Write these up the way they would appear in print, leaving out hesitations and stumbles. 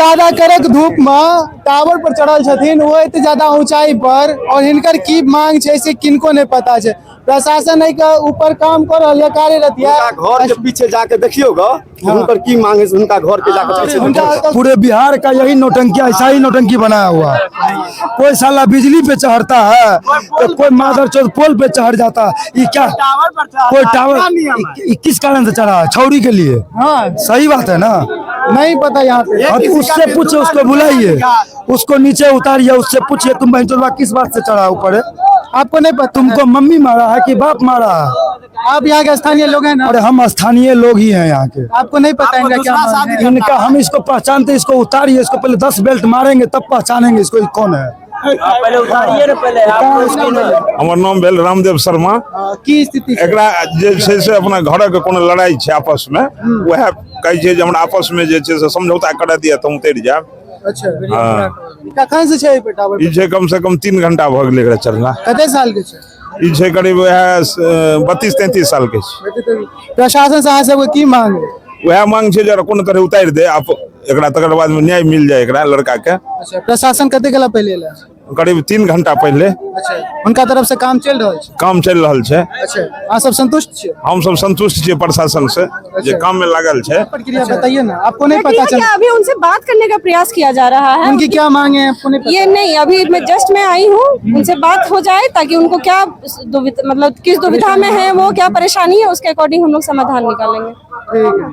ज्यादा कड़क धूप में टावर पर चढ़ल छथिन, ओ एते ज्यादा ऊंचाई पर, और हिनकर की मांग छै से किनको नहि पता छै। प्रशासन एहि के ऊपर काम कर रहल यऽ, कार्यरत यऽ। हुनका घर के पीछे जाके देखियौ ग, हुनकर की मांग है से हुनका घर के जाके पीछे हुनका देखियौ। पूरे बिहार का यही नौटंकी, ऐसा ही नौटंकी बनाया हुआ है। कोई साला बिजली पे चढ़ता है तो कोई मादर चौथ पोल पे चढ़ जाता है। ये क्या कोई टावर ये किस कारण से चढ़ा है? छौरी के लिए। हाँ, सही बात है ना? नहीं पता यहाँ पे। हाँ, तो उससे पूछिए, उसको बुलाइए, उसको नीचे उतारिए, उससे पूछिए तुम बहन किस बात से चढ़ा ऊपर है? आपको नहीं पता? तुमको मम्मी मारा है कि बाप मारा है? आप यहाँ के स्थानीय लोग हैं ना? अरे हम स्थानीय लोग ही हैं यहाँ के। आपको नहीं पता इनका क्या मांग है? इनका हम इसको पहचानते, इसको उतारिए, इसको पहले 10 बेल्ट मारेंगे तब पहचानेंगे इसको, ये कौन है। पहले उतारिए ना पहले आप। हमर नाम भेल रामदेव शर्मा। की स्थिति छै? एकरा जे छै से अपना घरक कोनो लड़ाई छै आपसमे, उएह कहै छै जे हमरा आपसमे जे छै से समझौता करऽ दिअ तऽ हम उतरि जायब। अच्छा, कखन से छै एहि पे टावर? ई छै कम से कम 3 घंटा भऽ गेलै एकरा चढ़ला। कते साल के छै? ई छै करीब उएह 32-33 साल के छै। प्रशासन से अहाँ सबके की मांग है? उएह मांग छै जे कोनो तरह उतारि दे आप एकरा, तकर बादमे न्याय मिल जाय एकरा लड़का के। अच्छा, प्रशासन कते काल पहिले एलै? करीब 3 घंटा पहिले। अच्छा, हुनका तरफ से काम चलि रहल छै? काम चलि रहल छै। अच्छा, अहाँ सब संतुष्ट छियै? हमसब संतुष्ट छियै प्रशासन से जे काम में लागल छै। प्रक्रिया बताइए ना, आपको नहीं पता प्रक्रिया चला? क्या, अभी उनसे बात करने का प्रयास किया जा रहा है। उनकी क्या मांग है आपको नहीं पता? ये नहीं, अभी मैं जस्ट मैं आई हूँ, उनसे बात हो जाए ताकि उनको क्या दुविधा, मतलब किस दुविधा में है वो, क्या परेशानी है, उसके अकॉर्डिंग हम लोग समाधान निकालेंगे। ठीक है,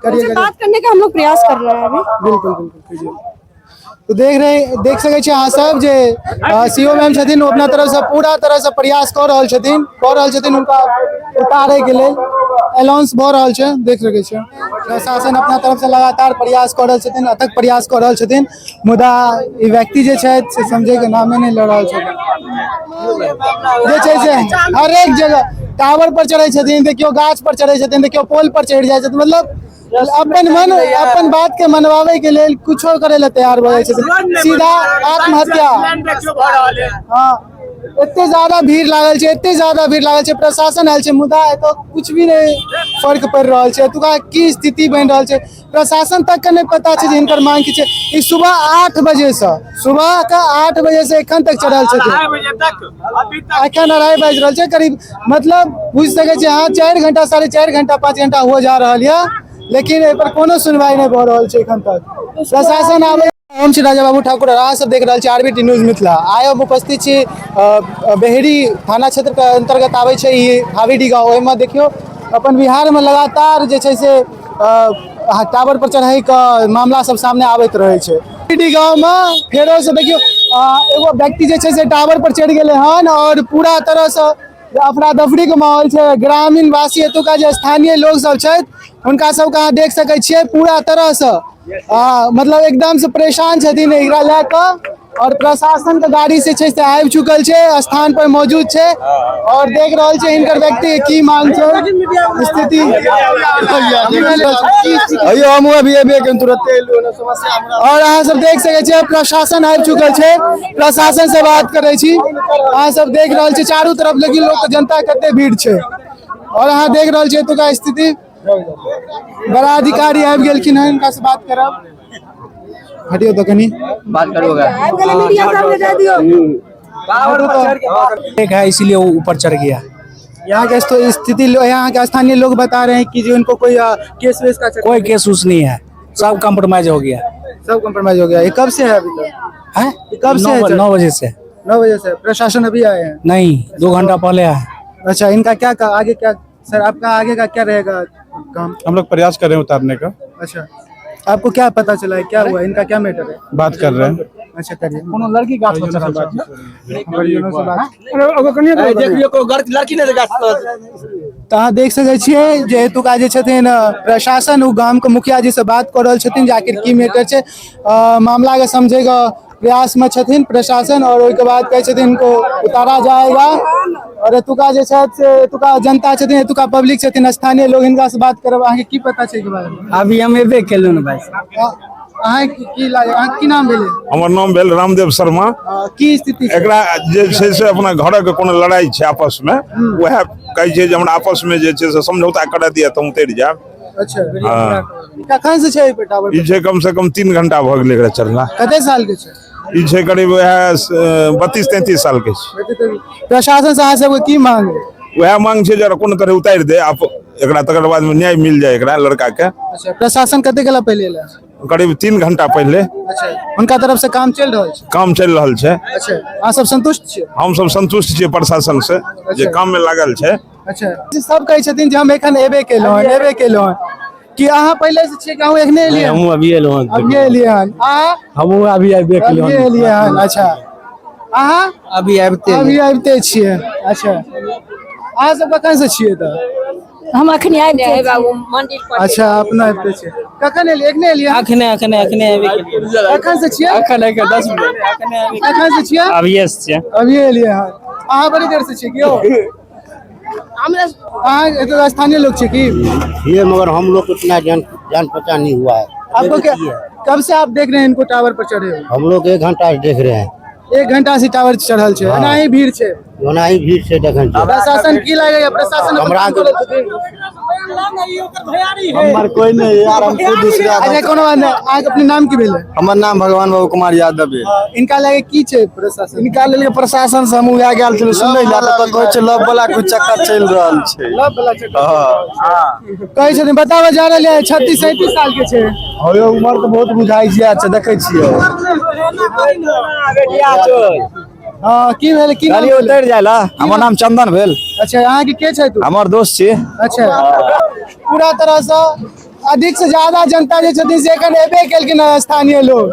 करिए। उनसे बात करने का हम लोग प्रयास कर रहे हैं अभी। बिल्कुल बिल्कुल, कीजिए। तो देख रहे, देख सकै छी अहाँ सब जे सी ओ मैम छथिन, ओ अपना तरफसँ पूरा तरहसँ प्रयास कऽ रहल छथिन, कऽ रहल छथिन हुनका उतारैके लेल। अनाउंस भऽ रहल छै, देख सकै छियै। प्रशासन अपना तरफसँ लगातार प्रयास कऽ रहल छथिन, अथक प्रयास कऽ रहल छथिन, मुदा ई व्यक्ति जे छथि से समझैके नामे नहि लऽ रहल छथिन। जे छै से हरेक जगह टावर पर चढ़ै छथिन, देखियौ गाछ पर चढ़ै छथिन, देखियौ पोल पर चढ़ि जाइ छथिन। मतलब अपन मन, अपन बात के मनवाबै के लेल कुछो करे ला तैयार भऽ जाइ छथिन, सीधा आत्महत्या। हाँ, एते ज्यादा भीड़ लागल छै, एते ज्यादा भीड़ लागल छै, प्रशासन आयल छै, मुदा एतऽ कुछ भी नहि फर्क पड़ि रहल छै। एतुका की स्थिति बनि रहल छै प्रशासन तक के नहि पता छै जे हिनकर मांग की छै। ई सुबह 8 बजे से, सुबह के 8 बजे से एखन तक चढ़ल छथिन। एखन 2:30 बाजि रहल छै करीब, मतलब बुझि सकै छी अहाँ 4 घंटा, 4.5 घंटा, 5 घंटा हो जा रहल यऽ, लेकिन एहि पर कोनो सुनवाई नहि भऽ रहल छै एखन तक। प्रशासन आबै। हम छी राजा बाबू ठाकुर और अहाँ सब देख रहल छी आरबीटी न्यूज मिथिला। आइ हम उपस्थित छी बहेड़ी थाना क्षेत्र के अंतर्गत आबै छै ई हावीडी गाँव। ओहिमे देखियौ अपन बिहारमे लगातार जे छै से टावर पर चढ़ैके मामला सब सामने आबैत रहै छै। हावीडी गाँवमे फेरो से देखियौ एगो व्यक्ति जे छै से टावर पर चढ़ि गेलै हन और पूरा तरहसँ अफरा दफरी के माहौल छै। ग्रामीण वासी, एतुका जे स्थानीय लोग सब छथि, हुनका सबके अहाँ देख सकै छियै पूरा तरहसँ मतलब एकदम से परेशान छथिन एकरा लए कऽ। और प्रशासन के गाड़ी से छै से आबि चुकल छै, स्थान पर मौजूद छै और देख रहल छै हिनकर व्यक्ति के की मांग छै, स्थिति। अयो हम अभी अभी एखन तुरंते एलहुँ हन, समस्या हमरा। और अहाँ सब देख सकै छियै प्रशासन आबि चुकल छै, प्रशासन से बात करै छी। अहाँ सब देख रहल छी चारू तरफ लेकिन लोक जनता कते भीड़ छै और अहाँ देख रहल छियै एतुका स्थिति। बड़ा अधिकारी आबि गेलखिन हन, हिनका से बात करब। हटियौ तऽ कनी बात करोगे? एक है इसीलिए वो ऊपर चढ़ गया। यहाँ के स्थिति, यहाँ के स्थानीय लोग बता रहे हैं कि जो इनको कोई केस वेस का कोई केस उस नहीं है, सब कॉम्प्रोमाइज हो गया। सब कॉम्प्रोमाइज हो गया। ये कब से है अभी तक? है? ये कब से है? 9 बजे से। 9 बजे से। प्रशासन अभी आए हैं? नहीं, 2 घंटा पहले आया। अच्छा, इनका क्या आगे क्या सर, आपका आगे का क्या रहेगा काम? हम लोग प्रयास कर रहे हैं उतारने का। अच्छा, आपको क्या पता चला है, क्या हुआ, इनका क्या मैटर है? बात कर रहे हैं। अच्छा, करिए। कोनो लड़की गाछ पर चढ़ल छै। लड़की नहीं। तऽ अहाँ देख सकै छियै जे एतुका जे छथिन प्रशासन, ओ गामके मुखिया जी से बात कऽ रहल छथिन जे आखिर की मैटर छै। मामला के समझे के प्रयास में छथिन प्रशासन और ओहिके बाद कहै छथिन इनको उतारा जाएगा। और एतुका जे छथि से एतुका जनता छथिन, एतुका पब्लिक छथिन, स्थानीय लोग, हिनका से बात करब। अहाँके की पता छै एहिके बारे में? अभी हम एबे केलहुँ ने भाई। अहाँके की लागल, अहाँके की नाम भेलै? हमर नाम भेल रामदेव शर्मा। की स्थिति छै? एकरा जे छै से अपना घरक कोनो लड़ाई छै आपसमे, उएह कहै छै जे हमरा आपसमे जे छै से समझौता करऽ दिअ तऽ हम उतरि जायब। अच्छा। हँ। कखन से छै एहि पर टावर? ई छै कम से कम 3 घंटा भऽ गेलै एकरा चढ़ला। कते साल के छै? ई छै करीब वएह 32-33 साल के छै। प्रशासन से अहाँ सबके की मांग है? वएह मांग छै जे कोनो तरह उतारि दे आप एकरा, तकर बाद में न्याय मिल जाए एकरा लड़का के। अच्छा, प्रशासन कते काल पहिले एलै? करीब 3 घंटा पहिले। अच्छा, हुनका तरफ से काम चलि रहल छै? काम चलि रहल छै। अच्छा, अहाँ सब संतुष्ट छियै? हम सब संतुष्ट छियै प्रशासन से जे काम में लागल छै। अच्छा, सब कहै छथिन जे हम एखन एबे केलहुँ हन, एबे केलहुँ हन। कि अहाँ पहिले से छियै कि अहूँ एखने एलियै? हमहूँ अभी एलहुँ हन। अभिये एलियै हन। अहाँ? हमहूँ अभी आबि अभिये एलियै हन। अच्छा, अहाँ? अभी आबिते। अभी आबिते छियै। अच्छा, अहाँ सब कखन से छियै तऽ? हम अखनी आबि बाबू मंदिर पर। अच्छा, अपना आबिते छियै। कखन एलियै? एखने एलियै? अखने अखने अखने आबि। कखन से छियै? अखन 10 मिनट। कखन से छियै? अभिये से छियै। अभिये एलियै हन। अहाँ बड़ी देर से छियै कि यौ? अहाँ एतऽ स्थानीय लोग छियै की? ये मगर हम लोग को इतना जान जान पहचान नहीं हुआ है। आपको क्या, कब से आप देख रहे हैं इनको टावर पर चढ़े हुए? हम लोग 1 घंटा से देख रहे हैं। 1 घंटा से टावर चढ़ल छै, एना ही भीड़ छै। ओना ही भीड़ से देखन छै। प्रशासन की लागैया? प्रशासन अपन हमरा काम करै छथिन? हमर कोई नहीं यार, हम खुद दूसरा। अच्छा, कोनो बात नहि। अहाँके अपने नाम की भेलै? हमर नाम भगवान बाबू कुमार यादव है। इनका लागे की छै प्रशासन? इनका लेल प्रशासन से हम उएह गेल छलहुँ सुनै लए, तऽ कहै छै लव वाला कुछ चक्कर चलि रहल छै। लव वाला चक्कर कहै छथिन। बताबऽ जा रहल है 36-37 साल के छै। हँ यौ, उमर तऽ बहुत बुझाइ छै। अच्छा, देखै छियै। हँ, की भेलै? की नाम भेलै? उतरि जाय ला। हमर नाम चंदन भेल। अच्छा, अहाँके के छै तू? हमर दोस्त छी। अच्छा, पूरा तरहसँ अधिक से ज्यादा जनता जे छथिन से एखन एबे केलखिन हँ स्थानीय लोग,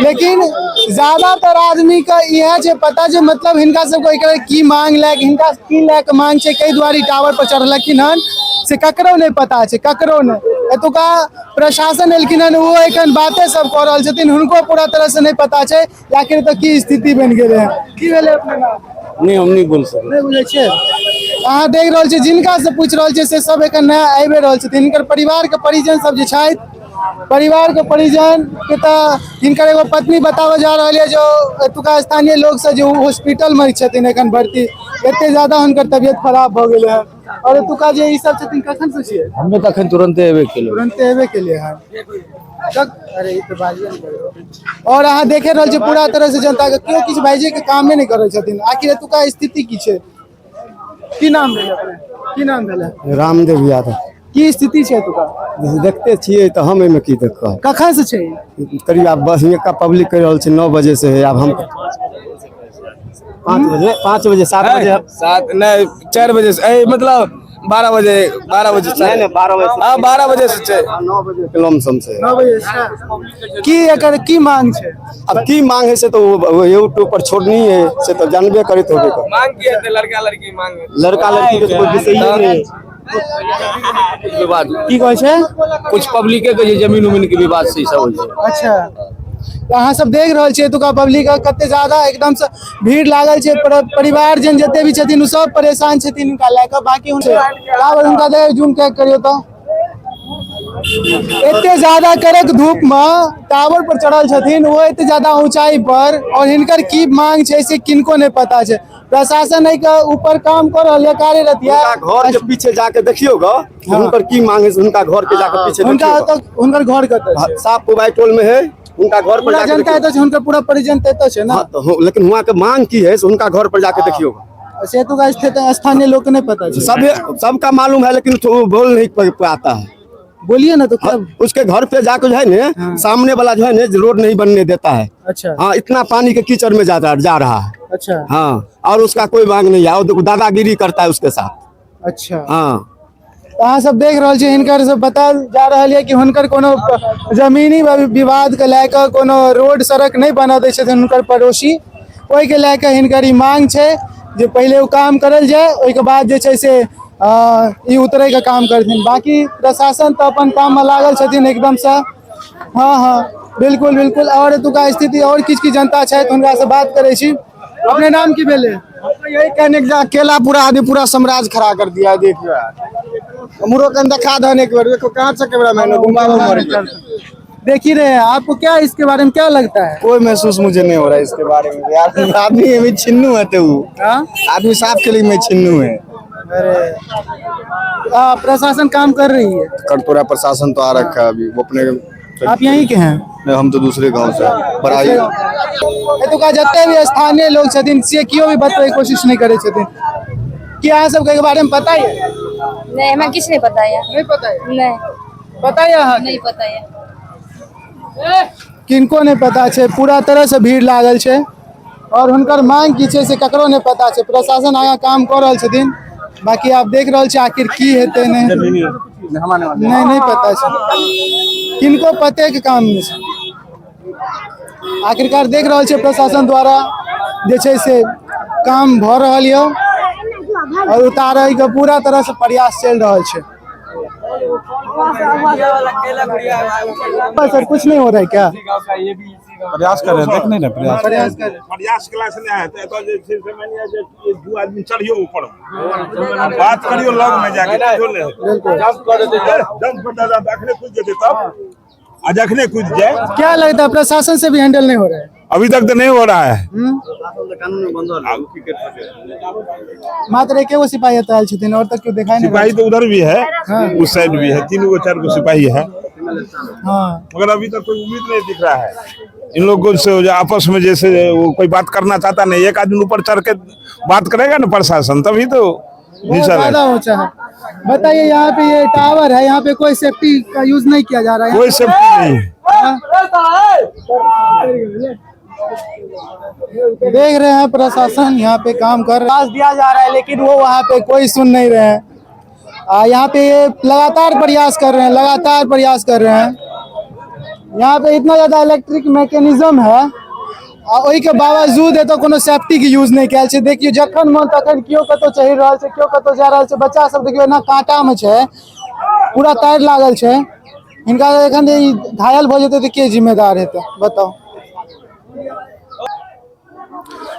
लेकिन ज्यादातर आदमी के इएह छै पता जे मतलब हिनका सबके एकर की मांग लए के, हिनका की लए के मांग छै, कई दुआरे टावर पर चढ़लखिन हन से ककरो नहि पता छै, ककरो नहि। एतुका प्रशासन एलखिन हन, ओहो एखन बाते सब कऽ रहल छथिन, हुनको पूरा तरह से नहि पता छै आखिर तऽ की स्थिति बनि गेलै हन। की भेलै अपने नाम? नहीं, हम नहीं बोल सकते। नहि बुझै छियै? अहाँ देख रहल छियै, जिनका से पूछि रहल छियै से सब एखन नया आबि रहल छथिन। हिनकर परिवार के परिजन सब जे छथि, परिवार के परिजन के तऽ हिनकर एगो पत्नी बताबऽ जा रहल यऽ जो एतुका स्थानीय लोक से जे हॉस्पिटल में छथिन एखन भर्ती, एते ज्यादा हुनकर तबियत खराब भऽ गेलै हन। और एतुका जे ई सब छथिन, कखन से छियै? हमे तऽ अखन तुरंते एबे केलहुँ। तुरंते एबे केलियै हन। अरे ई तऽ बाजिए नहि करियौ। और अहाँ देखे रहल छियै पूरा तरह से जनता के केओ किछु बाजै के कामे नहि करै छथिन। आखिर एतुका स्थिति की छै? की नाम भेलै अपने? की नाम भेलै? रामदेव यादव। की स्थिति छै एतुका? देखते छियै तऽ हम एहिमे की देख कहब। कखन से छै? करीब आब बस हिनका पब्लिक कहि रहल छै 9 बजे से है, आब हम 5 बजे, 5 बजे, 7 बजे, 7 नहीं 4 बजे से, ए, मतलब 12 बजे, 12 बजे से। नहीं, 12 बजे से। हाँ, 12 बजे से छै। 9 बजे के लमसम से। 9 बजे से। की एकर की मांग छै? अब की मांग है से तो यूट्यूब पर छोड़नी है, से तो जानबे करैत होबे कर। मांग की हेतै? लड़का लड़की मांग है। लड़का लड़की के तो कोई विषय ही नहीं है। विवाद की कहै छै? कुछ पब्लिके के जे जमीन उमीन के विवाद से ई सब होइ छै। अच्छा, तऽ अहाँ सब देख रहल छियै एतुका पब्लिक के कते ज्यादा एकदम से भीड़ लागल छै। परिवारजन जते भी छथिन ओ सब परेशान छथिन हिनका लए कऽ। बाकी हुनका देख जूम के करियौ तऽ एते ज्यादा कड़क धूप में टावर पर चढ़ल छथिन ओ, एते ज्यादा ऊंचाई पर, और हिनकर की मांग छै से किनको नहि पता छै। प्रशासन एहि के ऊपर काम कऽ रहल यऽ, कार्यरत यऽ। हुनका घर के पीछे जाके देखियौ ग, हुनकर की मांग है से हुनका घर के जाके पीछे हुनका देखियौ ग। ओतऽ हुनकर घर कतऽ छै? साफ पुबाई टोल में है, उनका घर पर पूरा जाके जनता देखियौ। एतऽ छै, हुनकर पूरा परिजन तऽ एतऽ छै ने? हाँ, तो लेकिन वहाँ के मांग की है से उनका घर पर जाके देखियौ। से एतुका स्थानीय लोग के नहीं पता छै। सब सबका मालूम है, लेकिन तो वो बोल नहीं पाता है। बोलिए ना तो क्या? उसके घर पे जाके जो है ने, सामने वाला जो है ने रोड नहीं बनने देता है। अच्छा। हाँ, इतना पानी के कीचड़ में जाता जा रहा है। अच्छा। हाँ, और उसका कोई मांग नहीं है, और दादागिरी करता है उसके साथ। अच्छा। हाँ। तऽ अहाँ सब देख रहल छी, हिनकर सब बतायल जा रहल यऽ कि हुनकर कोनो जमीनी विवाद के लए कऽ कोनो रोड सड़क नहि बनऽ दै छथिन हुनकर पड़ोसी, ओहिके लए कऽ हिनकर ई मांग छै जे पहिले ओ काम करल जाय, ओहिके बाद जे छै से ई उतरैके काम करथिन। बाकी प्रशासन तऽ अपन काममे लागल छथिन एकदमसँ। हँ हँ, बिल्कुल बिल्कुल। और एतुका स्थिति और किछु किछु जनता छथि, हुनकासँ बात करै छी। अपने नाम की भेलै? यही कहने के अकेला पूरा आदमी पूरा साम्राज्य खड़ा कर दिया है, देखियो हमरो कन देखा दहन एक बार, देखो कहाँ से कैमरा मैन घुमाओ मर गया। देख ही रहे हैं, आपको क्या इसके बारे में क्या लगता है? कोई महसूस मुझे नहीं हो रहा है इसके बारे में यार। आदमी अभी छिन्नू है तो वो हाँ? आदमी साफ के लिए में छिन्नू है। अरे प्रशासन काम कर रही है? कर तो रहा, प्रशासन तो आ रखा है अभी, वो अपने। आप यहीं के हैं? नहीं, हम तो दूसरे गांव से हैं, पर आइए। एतुका जते भी स्थानीय लोग छथिन से केओ भी बतबै के कोशिश नहीं करै छथिन। कि अहाँ सबके बारे में पता है? नहीं, हमें किसी नहीं पता है। नहीं पता है? नहीं। पता है अहाँके? नहीं पता है। किनको नहीं पता छै। पूरा तरह से भीड़ लागल छै और हुनकर मांग की छै से ककरो नहीं पता छै। प्रशासन आगाँ काम कऽ रहल छथिन, बाकी आप देख रहल छी आखिर की हेतै। नहीं नहीं, नहीं पता छै, किनको पते के काम नहि छै। आखिरकार देख रहल छै प्रशासन द्वारा जे छै से काम भऽ रहल यऽ और उतारै के पूरा तरह से प्रयास चलि रहल छै। सर, कुछ नहीं हो रहा है क्या? प्रयास कर रहे हैं, देख नहीं रहे प्रयास। प्रयास कर रहे हैं। प्रयास केला से नहि हेतै। एतऽ जे छै से मानि लिअ जे दू आदमी चढ़ियौ ऊपर, बात करियौ लग में जाके, किछो नहि हेतै। जंप कर देतै, अखने कूदि जेतै तब, आ जखने कूदि जाए। क्या लगता है, प्रशासन से भी हैंडल नहीं हो रहा है? अभी तक तो नहीं हो रहा है। मात्र एके गो सिपाही एतऽ आयल छथिन और तक केओ देखाई नहीं। सिपाही तो उधर भी है, उस साइड भी है, 3 गो 4 गो सिपाही है। हाँ, मगर अभी तक कोई उम्मीद नहीं दिख रहा है इन लोगों से। जो आपस में जैसे वो कोई बात करना चाहता नहीं, एक आदमी ऊपर चढ़ के बात करेगा ना प्रशासन, तभी तो बहुत ज्यादा ऊंचा है। बताइए, यहाँ पे ये टावर है, यहाँ पे कोई सेफ्टी का यूज नहीं किया जा रहा है? कोई सेफ्टी नहीं है। देख रहे हैं प्रशासन यहाँ पे काम कर रहा है, दिया जा रहा है, लेकिन वो वहाँ पे कोई सुन नहीं रहे हैं। यहाँ पे ये लगातार प्रयास कर रहे हैं, लगातार प्रयास कर रहे हैं। यहाँ पे इतना ज़्यादा इलेक्ट्रिक मैकेनिज्म है आ ओहिके बावजूद एतऽ कोनो सेफ्टी के यूज नहीं कयल छै। देखियौ जखन मन तखन केओ कतौ चढ़ि रहल छै, केओ कतौ जा रहल छै। बच्चा सब देखियौ एना कांटा में छै, पूरा तार लागल छै। हिनका एखन जे ई घायल भऽ जेतै तऽ के जिम्मेदार हेतै, बताउ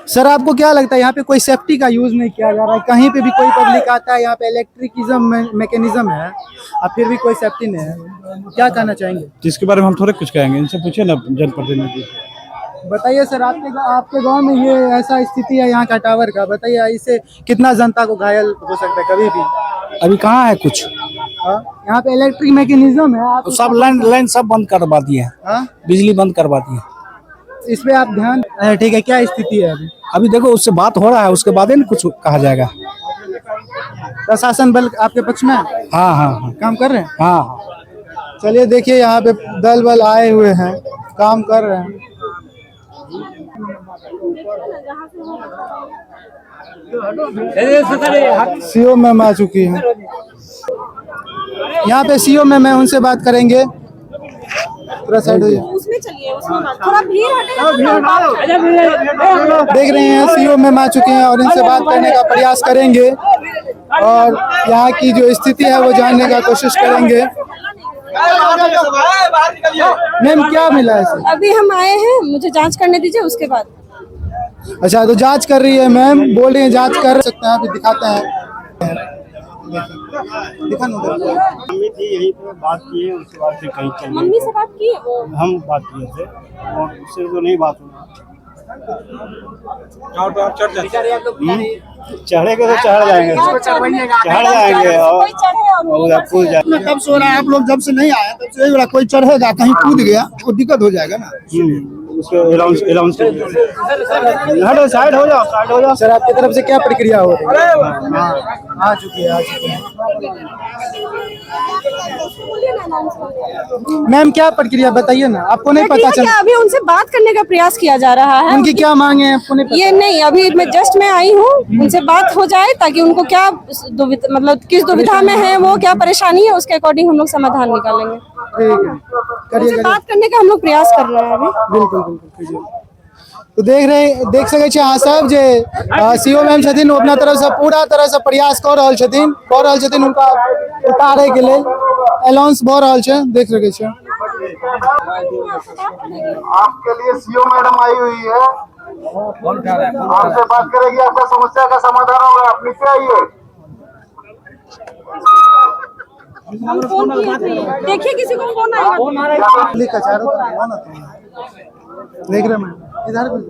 सर। आपको क्या लगता है, यहाँ पे कोई सेफ्टी का यूज नहीं किया जा रहा है? कहीं पे भी कोई पब्लिक आता है, यहाँ पे इलेक्ट्रिकिज्म मैकेनिज्म है और फिर भी कोई सेफ्टी नहीं है, क्या कहना चाहेंगे? जिसके बारे में हम थोड़े कुछ कहेंगे, इनसे पूछिए ना जनप्रतिनिधि से। बताइए सर, आपके गांव में ये ऐसा स्थिति है यहाँ का टावर का, बताइए इससे कितना जनता को घायल हो सकता है कभी भी? अभी कहाँ है कुछ? हाँ? यहाँ पे इलेक्ट्रिक मैकेनिज्म है, आप सब लाइन लाइन सब बंद करवा दिए हैं। हाँ? बिजली बंद करवा दिए। इस पे आप ध्यान, ठीक है। क्या स्थिति है अभी? अभी देखो उससे बात हो रहा है, उसके बाद ही ना कुछ कहा जाएगा। प्रशासन बल आपके पक्ष में है? हाँ हाँ हाँ, काम कर रहे हैं। हाँ हाँ। चलिए देखिए यहाँ पे दल बल आए हुए हैं, काम कर रहे हैं। सीओ मैम आ चुकी है यहाँ पे, सीओ मैम है, उनसे बात करेंगे। थोड़ा साइड हो जाए। उसमें चलिए, उसमें थोड़ा भीड़ हटेगा। देख रहे हैं सीओ मैम आ चुके हैं और इनसे बात करने का प्रयास करेंगे और यहाँ की जो स्थिति है वो जानने का कोशिश करेंगे। मैम क्या मिला है सर? अभी हम आए हैं, मुझे जांच करने दीजिए उसके बाद। अच्छा, तो जांच कर रही है मैम, बोल रही है जांच कर सकते हैं, अभी दिखाते हैं। दिखा ना उधर। मम्मी थी यहीं पे, बात किए उसके बाद फिर कहीं चले। मम्मी से बात की वो? हम बात किए थे और उससे तो नहीं बात हुई। चढ़ेंगे तो चढ़ जाएंगे, चढ़ जाएंगे और कूद जाएंगे। कब से हो रहा है? आप लोग जब से नहीं आए तब से यही हो रहा है, कोई चढ़ेगा कहीं कूद गया वो दिक्कत हो जाएगा ना। उसको अनाउंस अनाउंस हटो, साइड हो जाओ, साइड हो जाओ। सर आपकी तरफ से क्या प्रक्रिया हो रही है? हाँ, आ चुकी है, आ चुकी है। मैम क्या प्रक्रिया बताइए ना, आपको नहीं पता प्रक्रिया चला? क्या, अभी उनसे बात करने का प्रयास किया जा रहा है। उनकी क्या मांग है आपको नहीं पता? ये नहीं, अभी मैं जस्ट मैं आई हूँ, उनसे बात हो जाए ताकि उनको क्या मतलब किस दुविधा में है वो, क्या परेशानी है, उसके अकॉर्डिंग हम लोग समाधान निकालेंगे। ठीक है, करिए। उनसे बात करने का हम लोग प्रयास कर रहे हैं अभी। बिल्कुल बिल्कुल, कीजिए। तो देख सकै छी अहाँ सब जे सीओ मैम छथिन ओ अपना तरफ से पूरा तरह से प्रयास कऽ रहल छथिन, हुनका उतारै के लेल अनाउंस भऽ रहल छै, देख सकै छी। आपके लिए सीओ मैडम आई हुई है, आपसे बात करेगी, आपका समस्या का समाधान होगा। आप नीचे आइए। हम फोन किए थे, देखिए किसी को फोन आएगा। पब्लिक का चारों तरफ हो ना, तुम देख रहे हैं मैम। इधर भी।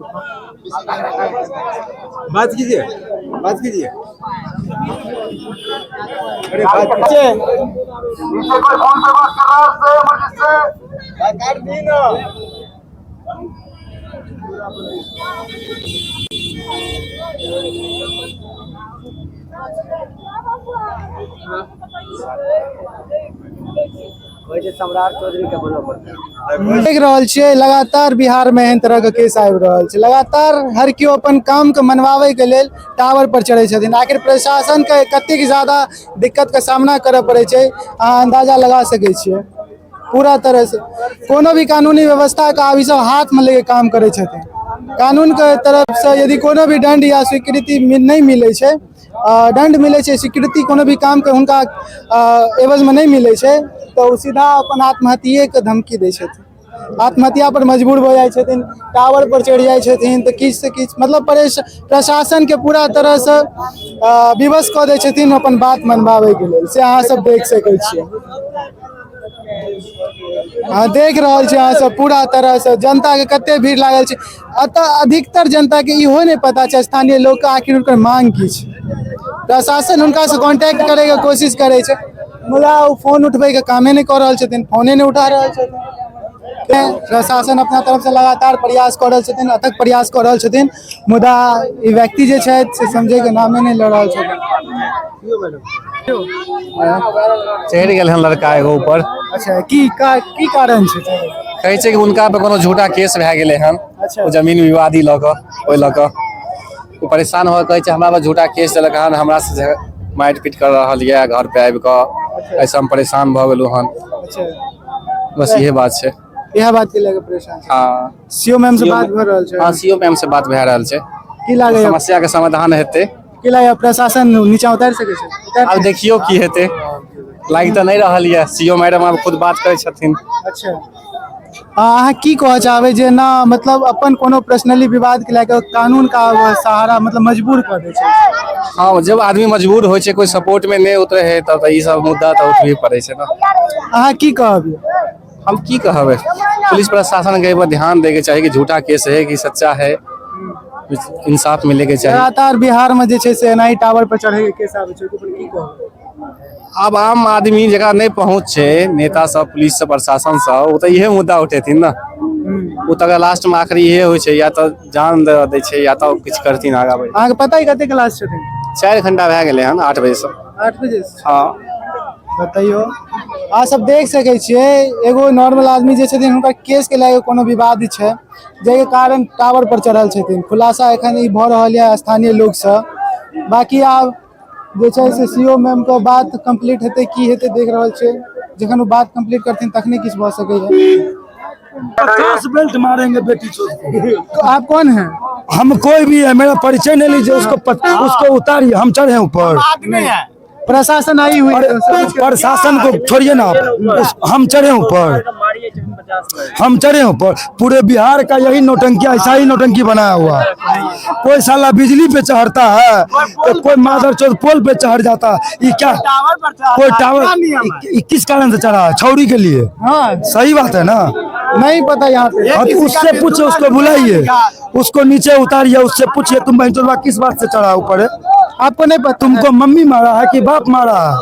बात कीजिए, बात कीजिए। नीचे कोई फोन पे बात कर रहा है उससे मस्जिद से। देख रहल छियै लगातार बिहार में एहन तरह के केस आबि रहल छै। लगातार हर केओ अपन काम के मनवाबै के लेल टावर पर चढ़ै छथिन। आखिर प्रशासन के कतेक ज्यादा दिक्कत के सामना करऽ पड़ै छै, अहाँ अंदाजा लगा सकै छियै। पूरा तरह से कोनो भी कानूनी व्यवस्था के आब ई सब हाथ में लेके काम करै छथिन। कानून के तरफ से यदि कोनो भी दंड या स्वीकृति नहि मिलै छै, दंड मिलै छै, स्वीकृति कोनो भी काम के हुनका एवज में नहि मिलै छै, तऽ ओ सीधा अपन आत्महत्ये के धमकी दै छथिन। आत्महत्या पर मजबूर भऽ जाइ छथिन, टावर पर चढ़ि जाइ छथिन, तऽ किछु से किछु मतलब प्रशासन के पूरा तरह से विवश कऽ दै छथिन अपन बात मनवाबै के लेल। से अहाँ सब देख सकै छियै। अहाँ देख रहल छी अहाँ सब पूरा तरह से जनता के कते भीड़ लागल छै। एतऽ अधिकतर जनता के इहो नहि पता छै स्थानीय लोक के आखिर हुनकर मांग की छै। प्रशासन हुनका से कांटेक्ट करे के कोशिश करे छै, मुदा ओ फोन उठबै के कामे नहि कऽ रहल छथिन, फोने नहि उठा रहल छथिन। तें प्रशासन अपना तरफ से लगातार प्रयास कऽ रहल छथिन, अथक प्रयास कऽ रहल छथिन, मुदा ई व्यक्ति जे छथि से समझे के नामे नहि लऽ रहल छथिन। चढ़ि गेल हन लड़का एगो ऊपर। अच्छा, की कारण छै? कहै छै कि हुनका पर कोनो झूठा केस भए गेलै हन। अच्छा। ओ जमीन विवादी लऽ कऽ, ओहि लऽ कऽ ओ परेशान भऽ कहै छै हमरा पर झूठा केस देलक हन, हमरा से मारि पीट कर रहल यऽ घर पे आबि कऽ, ऐसे हम परेशान भऽ गेलहुँ हन। अच्छा, बस इहे बात छै। इएह बात के लऽ के परेशान छै। हाँ। सीओ मैम से बात भऽ रहल छै? हाँ, सीओ मैम से बात भए रहल छै। की लागैया? समस्या के समाधान हेतै। की लागैया प्रशासन नीचा उतारि सकै छै? आब देखियौ की हेतै, लागि तऽ नहि रहल यऽ। सीओ मैडम आब खुद बात करै छथिन। अच्छा, अहाँ की कहऽ चाहबै जे ना मतलब अपन कोनो पर्सनली विवाद के लए कऽ कानून का सहारा मतलब मजबूर कऽ दै छै? हाँ, जब आदमी मजबूर होइ छै, कोई सपोर्ट में नहि उतरे है, तब तऽ ई सब मुद्दा तऽ उठबे पड़ै छै ने। अहाँ की कहबै? हम की कहबै, पुलिस प्रशासन के एहि पर ध्यान दै के चाही कि झूठा केस है कि सच्चा है, इंसाफ मिले के चाही। लगातार बिहार में जे छै से एनाही टावर पर चढ़े के केस आबै छै, ओहि पर की कहबै? आब आम आदमी जकरा नहि पहुँच छै, नेता सब, पुलिस सब, प्रशासन सब, ओ तऽ इहे मुद्दा उठेथिन ने। ओ तऽ लास्ट में आखिरी इहे होइ छै, या तऽ जान दऽ दै छै या तऽ किछु करथिन आगाँ बढ़ि। अहाँके पता है कते क्लास छथिन? 4 घंटा भए गेलै हन, 8 बजे से। 8 बजे से? हाँ। बतैयौ, अहाँ सब देख सकै छियै एगो नॉर्मल आदमी जे छथिन हुनका केस के लए कऽ कोनो विवाद छै, जाहिके कारण टावर पर चढ़ल छथिन। खुलासा एखन ई भऽ रहल यऽ स्थानीय लोकसँ। बाकी आब जे छै से सीओ मैम के बात कम्प्लीट हेतै की हेतै देख रहल छियै। जखन ओ बात कम्प्लीट करथिन तखने किछु भऽ सकैए। 50 बेल्ट मारेंगे बेटी चोद को। आप कौन हैं? हम कोई भी है, मेरा परिचय नहीं लीजिए। उसको उतारिए, हम चढ़े ऊपर। प्रशासन आई हुई है। प्रशासन को छोड़िए ना आप, हम चढ़े ऊपर, हम चढ़े ऊपर। पूरे बिहार का यही नौटंकी, ऐसा ही नौटंकी बनाया हुआ है। कोई साला बिजली पे चढ़ता है तो कोई मादर चोद पोल पे चढ़ जाता है। ये क्या कोई टावर किस कारण से चढ़ा है? छौरी के लिए। हाँ, सही बात है ना? नहीं पता यहाँ पे। हाँ, तो उससे पूछिए, उसको बुलाइए, उसको नीचे उतारिए, उससे पूछिए तुम बहन चोदवा किस बात से चढ़ा ऊपर है? आपको नहीं पता? तुमको मम्मी मारा है कि बाप मारा है?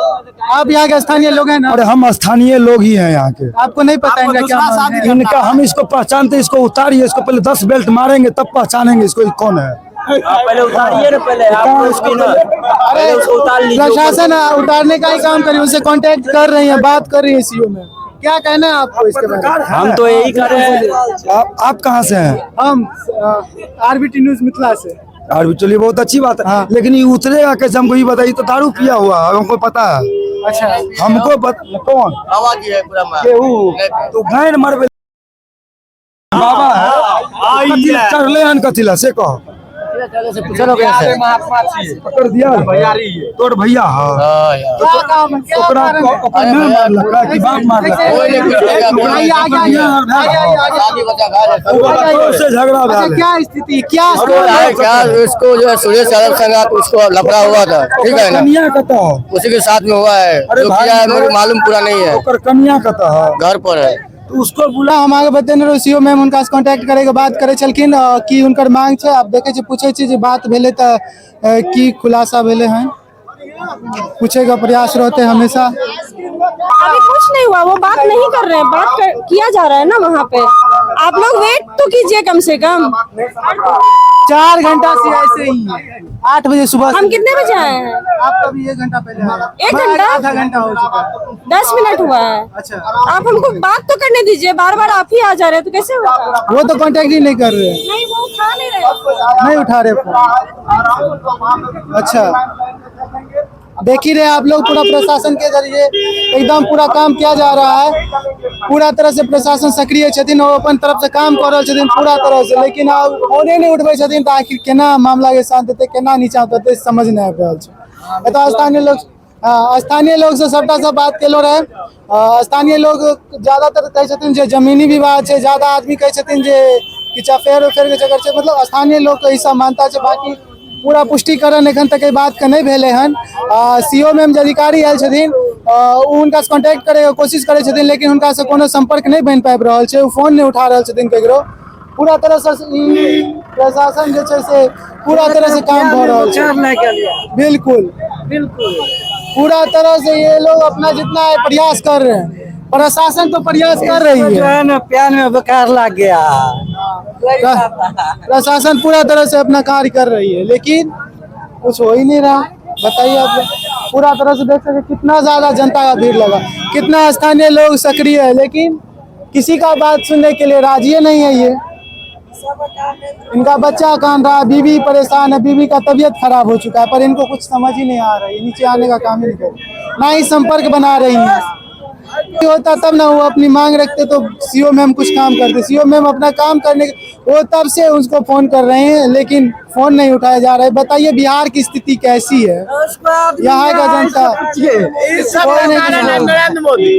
आप यहाँ के स्थानीय लोग हैं ना? अरे हम स्थानीय लोग ही हैं यहाँ के। आपको नहीं पता इनका क्या मांग है? इनका हम इसको पहचानते, इसको उतारिए, इसको पहले 10 बेल्ट मारेंगे तब पहचानेंगे इसको कौन है। पहले उतारिए ना, पहले अरे प्रशासन उतारने का ही काम कर रही है, उनसे कांटेक्ट कर रही है, बात कर रही है सीओ में। क्या कहना है आपको इसके बारे में? हम तो यही कर रहे हैं। आप कहाँ से हैं? हम आरबीटी न्यूज मिथिला से। और चलिए बहुत अच्छी बात है। हाँ। लेकिन ये उतरेगा कैसे, हमको ये बताइए। तो दारू पिया हुआ है हमको पता है। अच्छा, हमको कौन बाबा जी है पूरा तो गायन मरबे बाबा है, चढ़ले हन कथी ला से कहो। पकड़ दिया तोर भैया। हाँ, झगड़ा क्या स्थिति, क्या क्या इसको जो है सुरेश यादव संग उसको लफड़ा हुआ था, ठीक है ना? उसी के साथ में हुआ है, जो किया है मुझे मालूम पूरा नहीं है। कन्या कत है? घर पर है। तो उसको बुला हम आगे बतेने रहो, सीओ मैम हुनका से कांटेक्ट करे के बात करे छलखिन, की हुनकर मांग छै। आब देखे छी, पूछे छी जे बात भेलै तऽ की खुलासा भेलै हन, पूछे के प्रयास रहते हमेशा। अभी कुछ नहीं हुआ, वो बात नहीं कर रहे हैं, बात किया जा रहा है ना वहाँ पे। आप लोग वेट तो कीजिए कम से कम। 4 घंटा से ऐसे ही है, 8 बजे सुबह से। हम कितने बजे आए हैं? आप अभी 1 घंटा पहले आए। 1 घंटा? आधा घंटा हो चुका है, 10 मिनट हुआ है। अच्छा, आप हमको बात तो करने दीजिए, बार बार आप ही आ जा रहे हैं तो कैसे होगा? वो तो कांटेक्ट ही नहीं कर रहे हैं। नहीं, वो उठा नहीं रहे, नहीं उठा रहे फोन। अच्छा, देख ही रहे हैं आप लोग, पूरा प्रशासन के जरिए एकदम पूरा काम किया जा रहा है। पूरा तरह से प्रशासन सक्रिय छथिन और अपन तरफ से काम कर रहल छथिन पूरा तरह से, लेकिन आब फोने नहीं उठबै छथिन तऽ आखिर केना मामला के शांत हेतै, केना नीचा उतरतै, समझ नहीं आबि रहल छै। एतऽ स्थानीय लोग, स्थानीय लोग से सबटा से बात केलो रहे। स्थानीय लोग ज्यादातर कहै छथिन जे जमीनी विवाद छै, ज्यादा आदमी कहै छथिन जे किछु अफेयर उफेयर के चक्कर छै, मतलब स्थानीय लोग के ई सब मानता छै। बाकी पूरा पुष्टिकरण एखन तक एहि बातके नहि भेलै हन। सीओ मैम जे अधिकारी आयल छथिन, ओ हुनकासँ कॉन्टैक्ट करैके कोशिश करै छथिन, लेकिन हुनकासँ कोनो सम्पर्क नहि बनि पाबि रहल छै, ओ फोन नहि उठा रहल छथिन ककरो। पूरा तरहसँ ई प्रशासन जे छै से पूरा तरह से काम भऽ रहल छै। बिल्कुल बिल्कुल पूरा तरह से ये लोग अपना जितना है प्रयास कर रहे हैं, प्रशासन तो प्रयास कर रही है। जो है ना, प्यान में बुखार लग गया। प्रशासन पूरा तरह से अपना कार्य कर रही है, लेकिन कुछ हो ही नहीं रहा। बताइए आप लोग, पूरा तरह से देख सकते हैं कितना ज्यादा जनता का भीड़ लगा, कितना स्थानीय लोग सक्रिय है, लेकिन किसी का बात सुनने के लिए राजी नहीं है। ये इनका बच्चा कान रहा है, बीवी परेशान है, बीवी का तबीयत खराब हो चुका है, पर इनको कुछ समझ ही नहीं आ रही है, नीचे आने का काम ही नहीं कर रही, ना ही संपर्क बना रही है। होता तब ना वो अपनी मांग रखते तो सीओ मैम कुछ काम करते। सीओ मैम अपना काम करने वो तब से उसको फोन कर रहे हैं, लेकिन फोन नहीं उठाया जा रहा है। बताइए बिहार की स्थिति कैसी है, यहाँ का जनता। इस सब का कारण है नरेंद्र मोदी,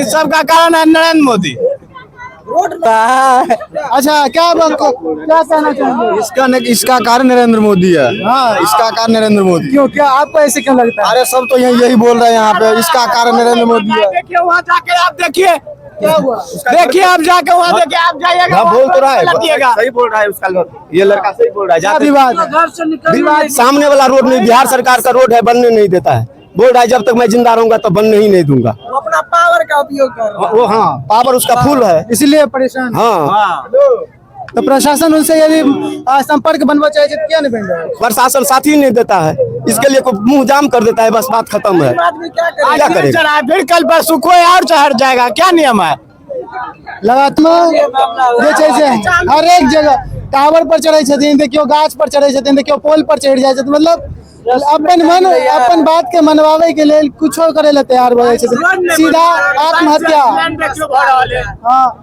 इस सब का कारण है नरेंद्र मोदी। अच्छा, क्या क्या कहना चाहेंगे? इसका कारण नरेंद्र मोदी है। हाँ, इसका कारण नरेंद्र मोदी। क्यों, क्या आपको ऐसे क्यों लगता है? अरे सब तो यही यही बोल रहे हैं यहाँ पे, इसका कारण नरेंद्र मोदी है। देखिए वहाँ जाके आप देखिए क्या हुआ, देखिए आप जाके वहाँ देखिए, आप जाइएगा, हाँ, बोल तो रहा है, लटिएगा। सही बोल रहा है उसका, ये लड़का सही बोल रहा है। क्या जाते विवाद है? विवाद सामने वाला रोड नहीं, बिहार सरकार का रोड है, बनने नहीं देता है। बोल रहा है जब तक मैं जिंदा रहूंगा तब बनने ही नहीं दूंगा। वो अपना पावर का उपयोग कर रहा है। वो हाँ, पावर उसका फुल है। इसलिए परेशान। हाँ, तो प्रशासन उनसे यदि संपर्क बनवा चाहे तो क्या नहीं बन रहा है? प्रशासन साथ ही नहीं देता है, इसके लिए कोई मुंह जाम कर देता है, बस बात खत्म है। आदमी क्या करे, क्या करेगा? चढ़ा फिर कल परसों कोई और चढ़ जाएगा, क्या नियम है? लगातार जे छै से हर एक जगह टावर पर चढ़ै छथिन, देखियौ गाछ पर चढ़ै छथिन, देखियौ पोल पर चढ़ि जाइ छथिन, मतलब अपन मन अपन बात के मनवावे के लेल कुछो करे ला तैयार भऽ जाइ छथिन, सीधा आत्महत्या। हाँ,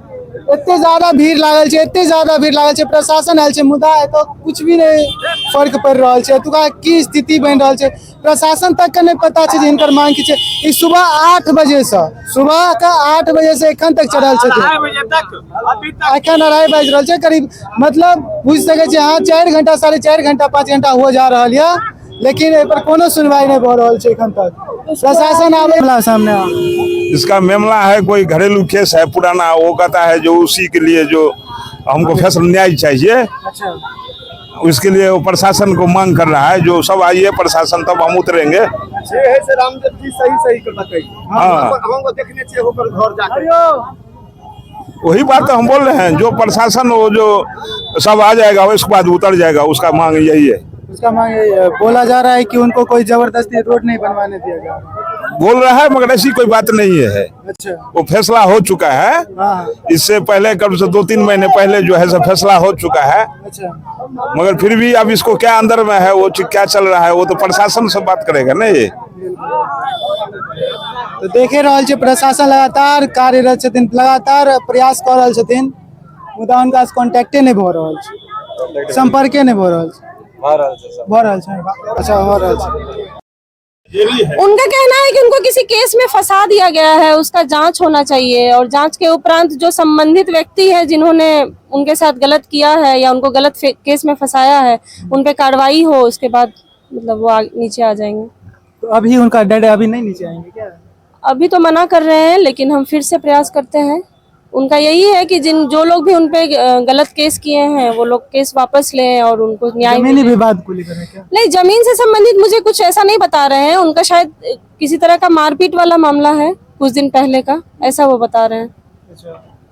एते ज्यादा भीड़ लागल छै, एते ज्यादा भीड़ लागल छै, प्रशासन आयल छै, मुदा एतऽ कुछ भी नहि फर्क पड़ि रहल छै। एतुका की स्थिति बनि रहल छै प्रशासन तक के नहि पता छै जे हिनकर मांग की छै। ई सुबह 8 बजे से, सुबह के 8 बजे से एखन तक चढ़ल छथिन, एखन 2:30 बाजि रहल छै करीब, मतलब बुझि सकै छी अहाँ 4 घंटा 4.5 घंटा 5 घंटा हो जा रहल यऽ, लेकिन एहि पर कोनो सुनवाई नहीं भऽ रहल छै एखन तक। प्रशासन आबै वाला सामने। इसका मामला है, कोई घरेलू केस है पुराना, वो कहता है जो उसी के लिए जो हमको फैसला न्याय चाहिए। अच्छा, उसके लिए वो प्रशासन को मांग कर रहा है, जो सब आइए प्रशासन तब हम उतरेंगे। रामदेव जी सही सही बताइए। हाँ, हमको देखने चाहिए होकर घर जाकर। वही बात तो हम बोल रहे हैं, जो प्रशासन वो जो सब आ जाएगा उसके बाद उतर जाएगा, उसका मांग यही है। उसका मांग यही है। बोला जा रहा है कि उनको कोई जबरदस्ती रोड नहीं बनवाने दिया गया, बोल रहा है, मगर ऐसी कोई बात नहीं है। अच्छा, वो फैसला हो चुका है। हाँ, इससे पहले कम से 2-3 महीने पहले जो है सब फैसला हो चुका है। अच्छा, मगर फिर भी अब इसको क्या अंदर में है, वो क्या चल रहा है, वो तो प्रशासन से बात करेगा ना ये। तो देखे रहल छै प्रशासन लगातार कार्यरत छथिन, लगातार प्रयास कऽ रहल छथिन, मुदा हुनका से कॉन्टैक्टे नहि भऽ रहल छै, संपर्के नहि भऽ रहल छै। भऽ रहल छै, अच्छा भऽ रहल छै। उनका कहना है कि उनको किसी केस में फंसा दिया गया है, उसका जांच होना चाहिए और जांच के उपरांत जो संबंधित व्यक्ति है जिन्होंने उनके साथ गलत किया है या उनको गलत केस में फंसाया है, उन पे कार्रवाई हो, उसके बाद मतलब वो नीचे आ जाएंगे। तो अभी उनका डर है, अभी नहीं नीचे आएंगे क्या? अभी तो मना कर रहे हैं, लेकिन हम फिर से प्रयास करते हैं। उनका यही है कि जिन जो लोग भी उन पे गलत केस किए हैं वो लोग केस वापस लें और उनको न्याय जमीनी मिले। विवाद को लेकर है क्या? नहीं, जमीन से संबंधित मुझे कुछ ऐसा नहीं बता रहे हैं। उनका शायद किसी तरह का मारपीट वाला मामला है कुछ दिन पहले का, ऐसा वो बता रहे हैं।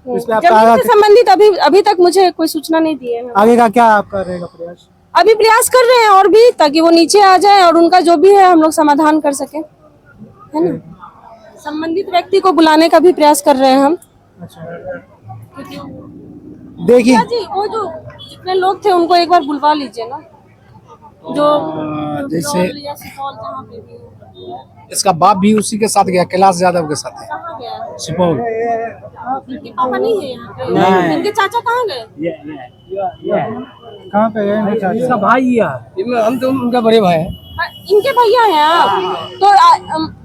इस पे आपका जमीन आगे से संबंधित अभी अभी तक मुझे कोई सूचना नहीं दी है। आगे का क्या आपका रहेगा प्रयास? अभी प्रयास कर रहे हैं और भी, ताकि वो नीचे आ जाए और उनका जो भी है हम लोग समाधान कर सके, है ना। संबंधित व्यक्ति को बुलाने का भी प्रयास कर रहे हैं हम। देखिए जी, वो जो जितने लोग थे उनको एक बार बुलवा लीजिए ना, जो जैसे या सुपौल जहाँ पे भी है। इसका बाप भी उसी के साथ गया, कैलाश यादव के साथ है। कहाँ गया? सुपौल। इनके पापा नहीं है यहाँ पे? इनके चाचा कहाँ गए? कहाँ पे गए इनके चाचा? इसका भाई ही है, हम तो उनका बड़े भाई हैं। हाँ, इनके भैया हैं आप तो।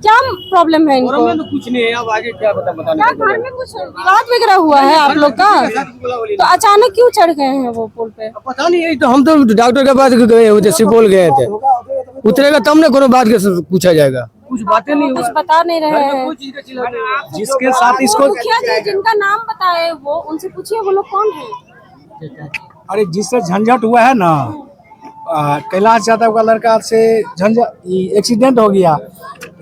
क्या प्रॉब्लम है इनको? तो कुछ नहीं है, अब आगे क्या बता बताने। क्या घर में कुछ विवाद वगैरह हुआ है आप लोग का? तो अचानक क्यों चढ़ गए हैं वो पुल पे? पता नहीं, यही तो हम तो डॉक्टर के पास गए हुए थे, सुपौल गए थे। उतरेगा तब ना कोनो बात के पूछा जाएगा। कुछ बातें नहीं, कुछ बता नहीं रहे हैं। जिसके साथ इसको मुखिया जी जिनका नाम बताए वो उनसे पूछिए वो लोग कौन है। अरे जिससे झंझट हुआ है ना, कैलाश यादव का लड़का से झंझट एक्सीडेंट हो गया,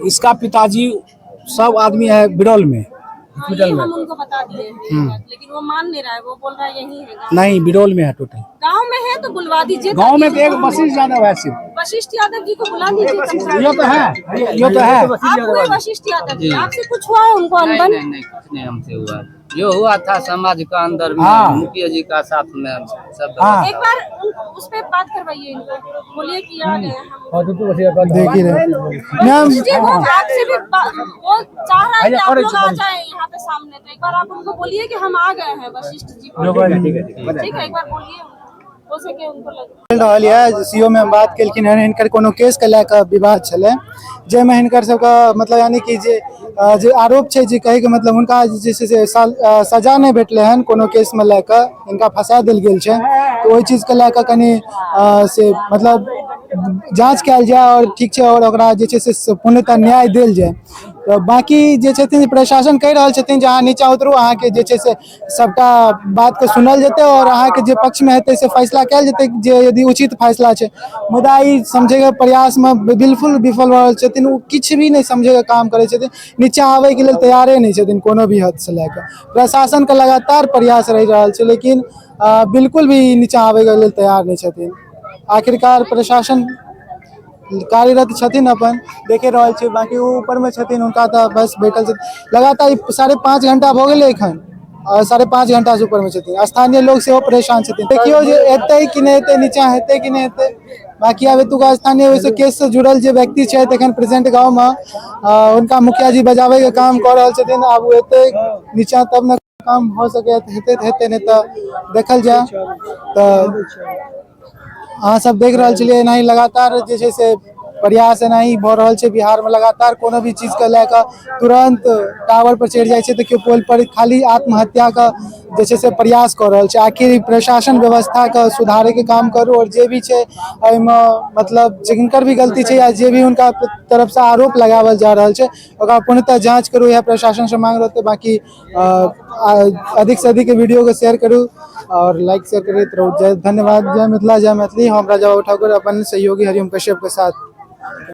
इसका पिताजी सब आदमी है बिरौल में। हाँ, ये हम उनको बता दिए हैं, लेकिन वो मान नहीं रहा है, वो बोल रहा है यही है गाँव। नहीं, बिरौल में है टोटल। गाँव में है तो बुलवा दीजिए। गांव में ताकि तो एक उनको हम- वशिष्ठ यादव है सिर्फ। वशिष्ठ यादव जी को बुला लीजिए कम से कम। ये तो है, ये तो है। आप हुए वशिष्ठ यादव जी, आपसे कुछ हुआ है उनको अनबन? नहीं नहीं, कुछ नहीं हमसे हुआ। जो हुआ था समाज का अंदर में, हाँ। मुखिया जी का साथ में हम सब। हाँ। एक बार उस पे बात करवाइए इनको, बोलिए कि आ गए हम। देख ही रहे मैम। जी वो आपसे भी वो चाह रहा है कि आप लोग आ जाएं यहाँ पे सामने, तो एक बार आप उनको बोलिए कि हम आ गए हैं वशिष्ठ जी को। ठीक है, एक बार बोलिए उनको, हो सके उनको लगे। चलि रहल यऽ सीओ में हम बात केलखिन हन, हिनकर कोनो केस के लए कऽ विवाद छलै, जाहिमे हिनकर सबके मतलब यानी कि जे जे आरोप छै, जे कहैके मतलब हुनका जे छै से सजा नहि भेटलै हन कोनो केसमे लए कऽ, हिनका फंसा देल गेल छै। तऽ ओहि चीजके लए कऽ कनि से मतलब जाँच कयल जाय और ठीक छै, और ओकरा जे छै से पूर्णतः न्याय देल जाय। तऽ बाँकी जे छथिन प्रशासन कहि रहल छथिन जे अहाँ नीचाँ उतरू, अहाँके जे छै से सभटा बातके सुनल जेतै और अहाँके जे पक्षमे हेतै से फैसला कयल जेतै, जे यदि उचित फैसला छै। मुदा ई समझैके प्रयासमे बिल्कुल विफल भऽ रहल छथिन। ओ किछु भी नहि समझैके काम करै छथिन, नीचाँ आबैके लेल तैयारे नहि छथिन कोनो भी हदसँ लए कऽ। प्रशासनके लगातार प्रयास रहि रहल छै, लेकिन बिल्कुल भी नीचाँ आबैके लेल तैयार नहि छथिन। आखिरकार प्रशासन कार्यरत छथिन, अपन देखे रहल छी। बाँकी ओ ऊपरमे छथिन, हुनका तऽ बस बैठल छथिन लगातार। 5.5 घंटा भऽ गेलै एखन, और 5.5 घंटासँ ऊपरमे छथिन। स्थानीय लोग सेहो परेशान छथिन। देखियौ जे एतै कि नहि एतै, नीचाँ हेतै कि नहि हेतै। बाँकी आब एतुका स्थानीय ओहिसँ केससँ जुड़ल जे व्यक्ति छथि एखन प्रेजेंट गाँवमे, हुनका मुखिया जी बजाबैके काम कऽ रहल छथिन। आब ओ एतै नीचाँ तब ने काम भऽ सकैत हेतै, तऽ हेतै, नहि तऽ देखल जाय। तऽ अहाँ सब देख रहल छलियै, एनाही लगातार जे छै से प्रयास एनाही भऽ रहल छै बिहारमे। लगातार कोनो भी चीजके लए कऽ तुरन्त टावर पर चढ़ि जाइ छै तऽ केओ पोल पर, खाली आत्महत्याके जे छै से प्रयास कऽ रहल छै। आखिर ई प्रशासन व्यवस्थाके सुधारैके काम करू और जे भी छै एहिमे मतलब जिनकर भी गलती छै या जे भी हुनका तरफसँ आरोप लगाओल जा रहल छै, ओकरा पूर्णतः जाँच करू, इएह प्रशासनसँ मांग रहतै। बाँकी अधिकसँ अधिक वीडियोके शेयर करू और लाइक शेयर करैत रहू। जय धन्यवाद। जय मिथिला, जय मैथिली। हम राजा बाबू ठाकुर अपन सहयोगी हरिओम कश्यप के साथ।